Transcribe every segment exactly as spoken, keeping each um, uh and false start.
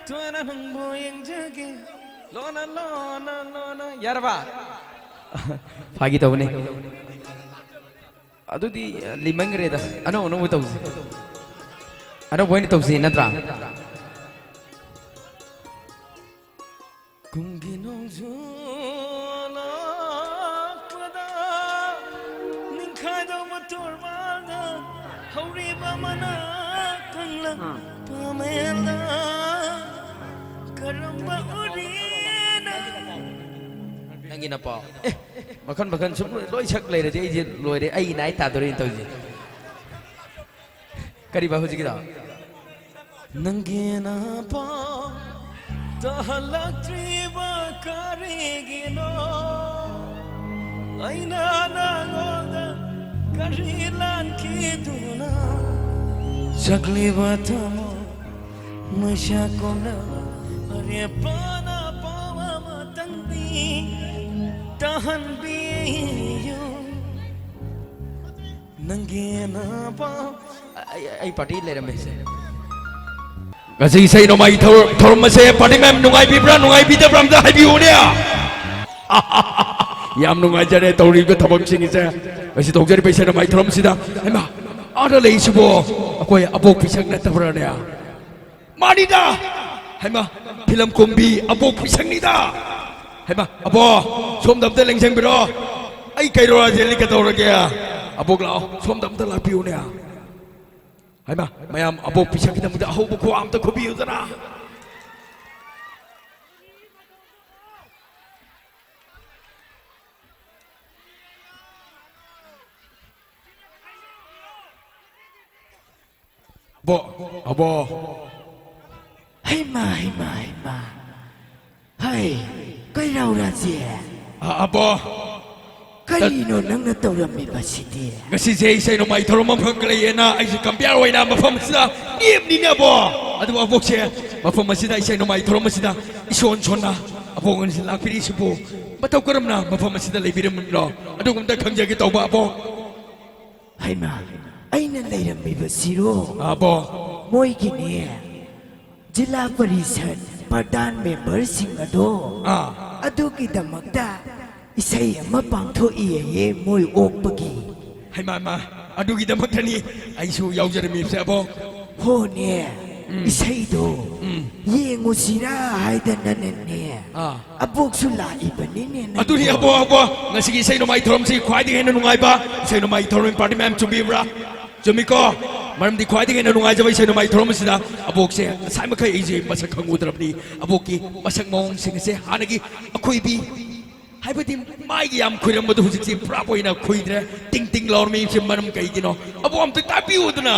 ꯇꯣꯏꯅ ꯅꯪꯕꯨ ꯌꯦꯡꯖꯒꯦ꯫ ꯂꯣꯟꯅ, ꯂꯣꯟꯅ, ꯂꯣꯟꯅ꯫ ꯌꯥꯔꯕ? ꯐꯥꯒꯤ ꯇꯧꯕꯅꯤ꯫ ꯑꯗꯨꯗꯤ, ꯑ, ꯂꯤꯃꯟꯈ꯭ꯔꯦꯗ꯫ ꯑꯅꯧ ꯑꯅꯧꯕ ꯇꯧꯁꯤ꯫ ꯑꯅꯧꯕ ꯑꯣꯏꯅ ꯇꯧꯁꯤ, ꯅꯠꯇ꯭ꯔꯥ? ꯀꯨꯝꯒꯤ ꯅꯣꯡꯖꯨ ꯂꯥꯛꯄꯗ, ꯅꯤꯡꯈꯥꯏꯗꯧꯕ ꯇꯣꯔꯕꯥꯟꯗ ꯍꯧꯔꯤꯕ ꯃꯅꯥ ꯀꯪꯂꯥ ꯄꯥꯃꯦꯜꯗ ꯀꯔꯝꯕ ꯎꯔꯤꯅ? ꯅꯪꯒꯤ ꯅꯄꯥ꯫ ꯑꯦ, ꯃꯈꯟ ꯃꯈꯟ ꯁꯨꯝ ꯂꯣꯏ ꯁꯛ ꯂꯩꯔꯗꯤ ꯑꯩꯁꯦ ꯂꯣꯏꯔꯦ, ꯑꯩ ꯅꯥꯏ ꯇꯥꯗꯣꯔꯦꯅ ꯇꯧꯔꯤꯁꯦ꯫ ꯀꯔꯤꯕ ꯍꯧꯖꯤꯛꯀꯤꯗꯣ? ꯅꯪꯒꯤ ꯅꯄꯥꯎ ꯇꯥꯍꯜꯂꯛꯇ꯭ꯔꯤꯕ ꯀꯔꯤꯒꯤꯅꯣ? ꯑꯩꯅ ꯅꯉꯣꯟꯗ ꯀꯔꯤ ꯂꯥꯟꯈꯤꯗꯨꯅ? ꯁꯛꯂꯤꯕ ꯊꯃꯣꯏ ꯃꯩꯁꯥ ꯀꯣꯟꯅ ꯑꯔꯦꯞꯄꯅ ꯄꯥꯎ ꯑꯃꯇꯪꯗꯤ ꯇꯥꯍꯟꯕꯤꯌꯨ꯫ ꯅꯪꯒꯤ ꯅꯄꯥꯎ꯫ ꯑꯩ, ꯑꯩ ꯄꯥꯔꯇꯤ ꯂꯩꯔꯝꯃꯦ ꯁꯦ꯫ ꯉꯁꯤ ꯏꯁꯩ ꯅꯣꯡꯃꯥꯏ ꯊꯧ-, ꯊꯧꯔꯝ ꯑꯁꯦ ꯄꯥꯔꯇꯤ ꯃꯌꯥꯝ ꯅꯨꯡꯉꯥꯏꯕꯤꯕ꯭ꯔꯥ, ꯅꯨꯡꯉꯥꯏꯕꯤꯗꯕ꯭ꯔꯥ ꯑꯝꯇ ꯍꯥꯏꯕꯤꯌꯨꯅꯦ꯫ ꯌꯥꯝ ꯅꯨꯡꯉꯥꯏꯖꯔꯦ ꯇꯧꯔꯤꯕ ꯊꯕꯛꯁꯤꯡꯁꯦ꯫ ꯉꯁꯤ ꯇꯧꯖꯔꯤꯕ ꯏꯁꯩ ꯅꯣꯡꯃꯥꯏ ꯊꯧꯔꯝꯁꯤꯗ꯫ ꯍꯩꯃꯥ, ꯑꯥꯗ ꯂꯩꯁꯤꯕꯣ ꯑꯩꯈꯣꯏ ꯑꯕꯣꯛ ꯄꯤꯁꯛ ꯅꯠꯇꯕ꯭ꯔꯥꯅꯦ? ꯃꯥꯅꯤꯗ! ꯍꯩꯃꯥ, ꯐꯤꯂꯝ ꯀꯨꯝꯕꯤ ꯑꯕꯣꯛ ꯄꯤꯁꯛꯅꯤꯗ! ꯍꯩꯃꯥ, ꯑꯕꯣ, ꯁꯣꯝꯗ ꯑꯝꯇ ꯂꯦꯡꯁꯟꯕꯤꯔꯣ꯫ ꯑꯩ ꯀꯩꯔꯣꯔꯥꯁꯦ ꯂꯤꯛꯀꯗꯧꯔꯒꯦ꯫ ꯑꯕꯣꯛ ꯂꯥꯛꯑꯣ, ꯁꯣꯝꯗ ꯑꯝꯇ ꯂꯥꯛꯄꯤꯌꯨꯅꯦ꯫ ꯍꯩꯃꯥ, ꯃꯌꯥꯝ ꯑꯕꯣꯛ ꯄꯤꯁꯛꯀꯤꯗꯃꯛꯇ ꯑꯍꯧꯕ ꯈꯨꯋꯥ ꯑꯝꯇ ꯈꯨꯕꯤꯌꯨꯗꯅ꯫ ꯑꯕꯣ, ꯑꯕꯣ꯫ ꯍꯩꯃꯥ, ꯍꯩꯃꯥ, ꯍꯩꯃꯥ꯫ ꯍꯩ, ꯀꯩꯔꯥꯎ ꯔꯥꯖꯦ꯫ ꯑ, ꯑꯕꯣ꯫ ꯀꯔꯤꯅꯣ ꯅꯪꯅ ꯇꯧꯔꯝꯃꯤꯕꯁꯤꯗꯤ? ꯉꯁꯤꯁꯦ ꯏꯁꯩ ꯅꯣꯡꯃꯥꯏ ꯊꯧꯔꯝ ꯑꯃꯈꯛ ꯂꯩꯌꯦꯅ ꯑꯩꯁꯦ ꯀꯝꯄꯤꯌꯥꯔ ꯑꯣꯏꯅ ꯃꯐꯝ ꯑꯁꯤꯗ ꯂꯦꯞꯂꯤꯅꯦ, ꯑꯕꯣ꯫ ꯑꯗꯨꯕꯨ ꯑꯕꯣꯛꯁꯦ ꯃꯐꯝ ꯑꯁꯤꯗ ꯏꯁꯩ ꯅꯣꯡꯃꯥꯏ ꯊꯧꯔꯝ ꯑꯁꯤꯗ ꯏꯁꯣꯟ ꯁꯣꯟꯅ ꯑꯕꯣꯛ ꯑꯅꯤꯁꯤ ꯂꯥꯛꯄꯤꯔꯤꯁꯤꯕꯨ ꯃꯇꯧ ꯀꯔꯝꯅ ꯃꯐꯝ ꯑꯁꯤꯗ ꯂꯩꯕꯤꯔꯝꯃꯤꯕꯅꯣ? ꯑꯗꯨꯒꯨꯝꯇ ꯈꯪꯖꯒꯦ ꯇꯧꯕ, ꯑꯕꯣꯛ꯫ ꯍꯩꯃꯥ, ꯑꯩꯅ ꯂꯩꯔꯝꯃꯤꯕꯁꯤꯔꯣ? ꯑꯕꯣ꯫ ꯃꯣꯏꯒꯤꯅꯦ, ꯖꯤꯂꯥ ꯄꯔꯤꯁꯠ ꯄ꯭ꯔꯙꯥꯟ ꯃꯦꯝꯕꯔꯁꯤꯡ ꯑꯗꯣ ꯑꯥ꯫ ꯑꯗꯨꯒꯤꯗꯃꯛꯇ ꯏꯁꯩ ꯑꯃ ꯄꯥꯡꯊꯣꯛꯏꯌꯦ, ꯃꯣꯏ ꯑꯣꯛꯄꯒꯤ꯫ ꯍꯩꯃꯥ, ꯍꯩꯃꯥ, ꯑꯗꯨꯒꯤꯗꯃꯛꯇꯅꯤ ꯑꯩꯁꯨ ꯌꯥꯎꯖꯔꯝꯃꯤꯕꯁꯦ, ꯑꯕꯣꯛ꯫ ꯍꯣꯅꯦ, ꯎꯝ꯫ ꯏꯁꯩꯗꯣ ꯎꯝ꯫ ꯌꯦꯡꯉꯨꯁꯤꯔꯥ ꯍꯥꯏꯗꯅꯅꯦ꯫ ꯑꯥ꯫ ꯑꯕꯣꯛꯁꯨ ꯂꯥꯛꯏꯕꯅꯤꯅꯦ ꯅꯪꯕꯣ꯫ ꯑꯗꯨꯅꯤ, ꯑꯕꯣꯛ, ꯑꯕꯣꯛ, ꯉꯁꯤꯒꯤ ꯏꯁꯩ ꯅꯣꯡꯃꯥꯏ ꯊꯧꯔꯝꯁꯤ ꯈ꯭ꯋꯥꯏꯗꯒꯤ ꯍꯦꯟꯅ ꯅꯨꯡꯉꯥꯏꯕ ꯏꯁꯩ ꯅꯣꯡꯃꯥꯏ ꯊꯧꯔꯝ ꯄꯥꯔꯇꯤ ꯃꯌꯥꯝ ꯆꯨꯝꯕꯤꯕ꯭ꯔꯥ? ꯆꯨꯝꯃꯤꯀꯣ? ꯃꯔꯝꯗꯤ ꯈ꯭ꯋꯥꯏꯗꯒꯤ ꯍꯦꯟꯅ ꯅꯨꯡꯉꯥꯏꯖꯕ ꯏꯁꯩ ꯅꯣꯡꯃꯥꯏ ꯊꯧꯔꯝ ꯑꯁꯤꯗ ꯑꯕꯣꯛꯁꯦ ꯉꯁꯥꯏ ꯃꯈꯩ ꯑꯩꯁꯦ ꯃꯁꯛ ꯈꯪꯉꯨꯗ꯭ꯔꯕꯅꯤ꯫ ꯑꯕꯣꯛꯀꯤ ꯃꯁꯛ ꯃꯑꯣꯡꯁꯤꯡ ꯑꯁꯦ ꯍꯥꯟꯅꯒꯤ ꯑꯈꯣꯏꯕꯤ, ꯍꯥꯏꯕꯗꯤ ꯃꯥꯏꯒꯤ ꯌꯥꯝ ꯈꯨꯏꯔꯝꯕꯗꯣ ꯍꯧꯖꯤꯛꯁꯤ ꯄꯨꯔꯥ ꯑꯣꯏꯅ ꯈꯨꯏꯗ꯭ꯔꯦ, ꯇꯤꯡ ꯇꯤꯡ ꯂꯥꯎꯔꯝꯃꯤꯁꯦ ꯃꯔꯝ ꯀꯩꯒꯤꯅꯣ? ꯑꯕꯣꯛ ꯑꯝꯇ ꯇꯥꯛꯄꯤꯌꯨꯗꯅ꯫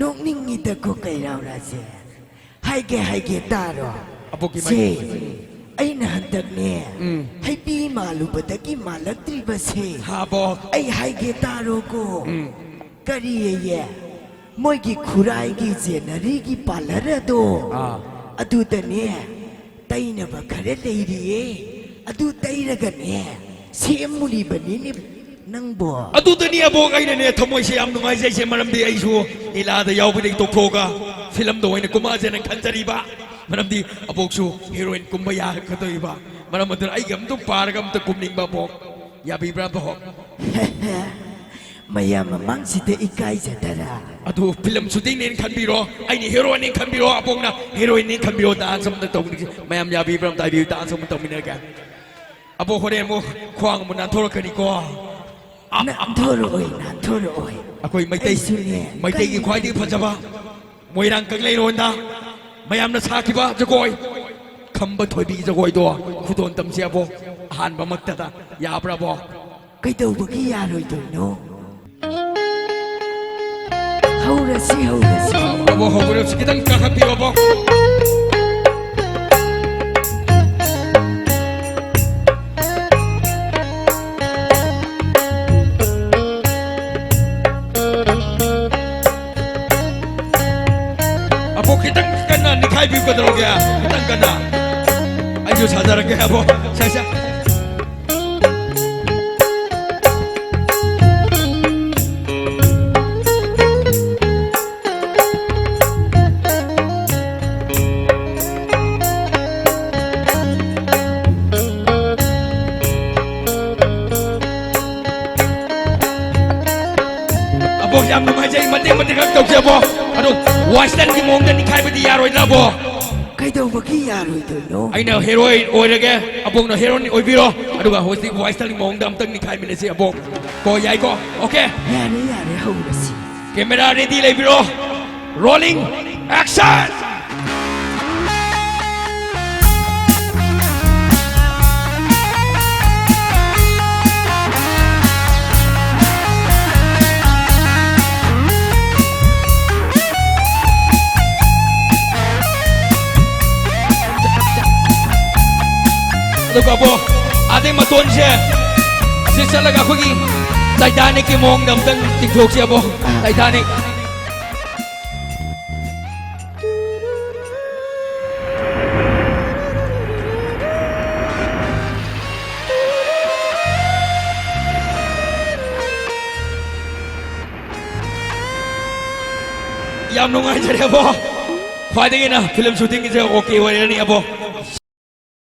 ꯅꯣꯛꯅꯤꯡꯉꯤꯗꯀꯣ ꯀꯩꯔꯥꯎꯔꯁꯦ꯫ ꯍꯥꯏꯒꯦ, ꯍꯥꯏꯒꯦ, ꯇꯥꯔꯣ꯫ ꯑꯕꯣꯛꯀꯤ ꯃꯥꯏ- ꯁꯦ, ꯑꯩꯅ ꯍꯟꯗꯛꯅꯦ, ꯎꯝ꯫ ꯍꯩꯕꯤ ꯃꯥꯜꯂꯨꯕꯗꯒꯤ ꯃꯥꯜꯂꯛꯇ꯭ꯔꯤꯕꯁꯦ꯫ ꯍꯥ, ꯑꯕꯣꯛ꯫ ꯑꯩ ꯍꯥꯏꯒꯦ, ꯇꯥꯔꯣꯀꯣ꯫ ꯎꯝ꯫ ꯀꯔꯤꯌꯦ? ꯃꯣꯏꯒꯤ ꯈꯨꯔꯥꯏꯒꯤ ꯖꯦꯅꯔꯤꯒꯤ ꯄꯥꯔꯂꯔ ꯑꯗꯣ, ꯑꯥ꯫ ꯑꯗꯨꯗꯅꯦ, ꯇꯩꯅꯕ ꯈꯔ ꯂꯩꯔꯤꯌꯦ꯫ ꯑꯗꯨ ꯇꯩꯔꯒꯅꯦ, ꯁꯦꯝꯃꯨꯔꯤꯕꯅꯤꯅꯦ꯫ ꯅꯪꯕꯣ? ꯑꯗꯨꯗꯅꯤ ꯑꯕꯣꯛ ꯑꯩꯅꯅꯦ ꯊꯃꯣꯏꯁꯦ ꯌꯥꯝ ꯅꯨꯡꯉꯥꯏꯖꯩꯁꯦ, ꯃꯔꯝꯗꯤ ꯑꯩꯁꯨ ꯂꯤꯂꯥꯗ ꯌꯥꯎꯕꯗꯒꯤ ꯇꯣꯛꯊꯣꯛꯑꯒ ꯐꯤꯂꯝꯗ ꯑꯣꯏꯅ ꯀꯨꯝꯃꯛꯑꯁꯦꯅ ꯈꯟꯖꯔꯤꯕ, ꯃꯔꯝꯗꯤ ꯑꯕꯣꯛꯁꯨ ꯍꯦꯔꯣꯏꯟ ꯀꯨꯝꯕ ꯌꯥꯔꯛꯀꯗꯣꯔꯤꯕ꯫ ꯃꯔꯝ ꯑꯗꯨꯅ ꯑꯩꯒ ꯑꯝꯇ ꯄꯥꯔꯒ ꯑꯝꯇ ꯀꯨꯝꯅꯤꯡꯕ ꯑꯕꯣꯛ꯫ ꯌꯥꯕꯤꯕ꯭ꯔꯥ ꯑꯕꯣꯛ? ꯃꯌꯥꯝ ꯃꯃꯥꯡꯁꯤꯗ ꯏꯀꯥꯏꯖꯗꯔꯥ? ꯑꯗꯨ ꯐꯤꯂꯝ ꯁꯨꯇꯤꯡꯅꯦꯅ ꯈꯟꯕꯤꯔꯣ, ꯑꯩꯅ ꯍꯦꯔꯣꯅꯦꯅ ꯈꯟꯕꯤꯔꯣ, ꯑꯕꯣꯛꯅ ꯍꯦꯔꯣꯏꯟꯅꯦꯅ ꯈꯟꯕꯤꯔꯣ, ꯗꯥꯟꯁ ꯑꯝꯇ ꯇꯧꯅꯤꯡꯁꯦ꯫ ꯃꯌꯥꯝ ꯌꯥꯕꯤꯕ꯭ꯔꯥ ꯑꯝꯇ ꯍꯥꯏꯕꯤꯌꯨ, ꯗꯥꯟꯁ ꯑꯃ ꯇꯧꯃꯤꯟꯅꯔꯒꯦ꯫ ꯑꯕꯣꯛ, ꯍꯣꯔꯦꯟ ꯑꯃꯨꯛ ꯈ꯭ꯋꯥꯡ ꯑꯃꯨꯛ ꯅꯥꯟꯊꯣꯔꯛꯀꯅꯤꯀꯣ꯫ ꯑ, ꯑ, ꯑ, ꯅꯥꯟꯊꯣꯔꯛꯑꯣꯏ, ꯅꯥꯟꯊꯣꯔꯛꯑꯣꯏ꯫ ꯑꯩꯈꯣꯏ ꯃꯩꯇꯩ, ꯑꯩꯁꯨꯅꯦ, ꯃꯩꯇꯩꯒꯤ ꯀꯟ- ꯈ꯭ꯋꯥꯏꯗꯒꯤ ꯐꯖꯕ ꯃꯣꯏꯔꯥꯡ ꯀꯪꯂꯩꯔꯣꯟꯗ ꯃꯌꯥꯝꯅ ꯁꯥꯈꯤꯕ ꯖꯒꯣꯏ, ꯈꯝꯕ ꯊꯣꯏꯕꯤꯒꯤ ꯖꯒꯣꯏꯗꯣ ꯈꯨꯗꯣꯟ ꯇꯝꯁꯤ ꯑꯕꯣꯛ, ꯑꯍꯥꯟꯕꯃꯛꯇꯗ꯫ ꯌꯥꯕ꯭ꯔꯥ ꯑꯕꯣꯛ? ꯀꯩꯗꯧꯕꯒꯤ ꯌꯥꯔꯣꯏꯗꯣꯏꯅꯣ? ꯍꯧꯔꯁꯤ, ꯍꯧꯔꯁꯤ꯫ ꯑꯕꯣꯛ, ꯍꯧꯒꯠꯂꯁꯤ, ꯈꯤꯇꯪ ꯀꯥꯈꯠꯄꯤꯌꯣ, ꯑꯕꯣꯛ꯫ ꯑꯕꯣꯛ, ꯈꯤꯇꯪ ꯀꯟꯅ ꯅꯤꯈꯥꯏꯕꯤꯌꯨ, ꯀꯩꯗꯧꯔꯒꯦ? ꯈꯤꯇꯪ ꯀꯟꯅ꯫ ꯑꯩꯁꯨ ꯁꯥꯖꯔꯛꯀꯦ, ꯑꯕꯣꯛ꯫ ꯁꯦ, ꯁꯦ꯫ ꯑꯕꯣꯛ, ꯌꯥꯝ ꯅꯨꯡꯉꯥꯏꯖꯩ꯫ ꯃꯇꯦꯛ ꯃꯇꯦꯛ ꯈꯛ ꯇꯧꯁꯦ, ꯑꯕꯣꯛ꯫ ꯑꯗꯣ westernꯒꯤ ꯃꯑꯣꯡꯗ ꯅꯤꯡꯈꯥꯏꯕꯗꯤ ꯌꯥꯔꯣꯏꯗ꯭ꯔꯥ, ꯑꯕꯣꯛ? ꯀꯩꯗꯧꯕꯒꯤ ꯌꯥꯔꯣꯏꯗꯣꯏꯅꯣ? ꯑꯩꯅ heroine ꯑꯣꯏꯔꯒꯦ, ꯑꯕꯣꯛꯅ heroine ꯑꯣꯏꯕꯤꯔꯣ꯫ ꯑꯗꯨꯒ ꯍꯧꯖꯤꯛ westernꯒꯤ ꯃꯑꯣꯡꯗ ꯑꯝꯇꯪ ꯅꯤꯡꯈꯥꯏꯃꯤꯟꯅꯁꯤ, ꯑꯕꯣꯛ꯫ ꯀꯣ, ꯌꯥꯏꯀꯣ? Okay? ꯌꯥꯔꯦ, ꯌꯥꯔꯦ, ꯍꯧꯔꯁꯤ꯫ Camera ready ꯂꯩꯕꯤꯔꯣ꯫ Rolling, action! ꯑꯗꯨꯒ ꯑꯕꯣꯛ, ꯑꯗꯩ ꯃꯇꯣꯟꯁꯦ ꯑꯁꯤ ꯆꯠꯂꯒ ꯑꯩꯈꯣꯏꯒꯤ Titanicꯀꯤ ꯃꯑꯣꯡꯗ ꯑꯝꯇꯪ ꯆꯤꯡꯊꯣꯛꯁꯤ, ꯑꯕꯣꯛ꯫ ꯑꯥ꯫ Titanic꯫ ꯌꯥꯝ ꯅꯨꯡꯉꯥꯏꯖꯔꯦ, ꯑꯕꯣꯛ꯫ ꯈ꯭ꯋꯥꯏꯗꯒꯤ ꯍꯦꯟꯅ film shootingꯒꯤꯁꯦ okay ꯑꯣꯏꯔꯅꯤ, ꯑꯕꯣꯛ꯫